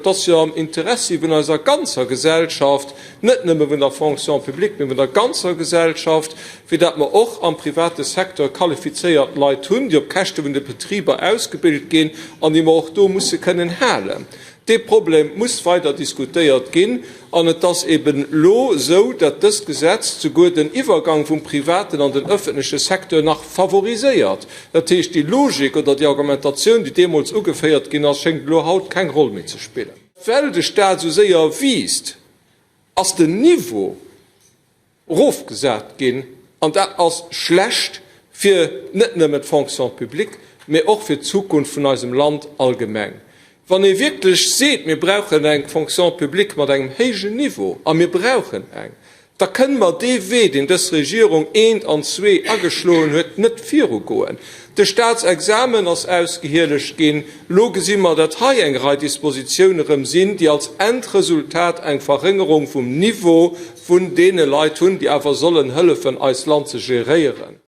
Et ass jo am Interessi vun eiser ganzer Gesellschaft, net nëmme vun der Fonction publique, mee vun der ganzer Gesellschaft, fir dat mer och am private Secteur qualifizéiert Leit hunn, déi op Käschte vun de Betriber ausgebilt ginn an déi mer och do musse kënnen halen. Dee Problem muss weider diskutéiert ginn an et ass eben elo esou, dat dëst Gesetz souguer den Iwwergang vum privaten an den öffentleche Secteur nach favoriséiert. Dat heescht, déi Logik oder déi Argumentatioun, déi deemools ugeféiert ginn ass, schéngt elo haut keng Roll méi ze spillen. Well de Stat esou séier wiisst, ass den Niveau erofgesat ginn an dat ass schlecht fir net nëmmen d'Fonction publique, mä och fir d'Zukunft vun eisem Land allgemeng. Wann ee wierklech seet, mir brauchen eng Fonction publique mat engem héijen Niveau, a mir brauchen eng, da kënne mer dee Wee, deen dës Regierung eent an zwee ageschloen huet, net virugoen. De Staatsexamen ass ausgehielegt ginn. Elo gesi mer, datt hei eng Rei Dispositioune rëm sinn, déi als Endresultat eng Verréngerung vum Niveau vun deene Leit hunn, déi awer sollen hëllefen, eist Land ze geréieren.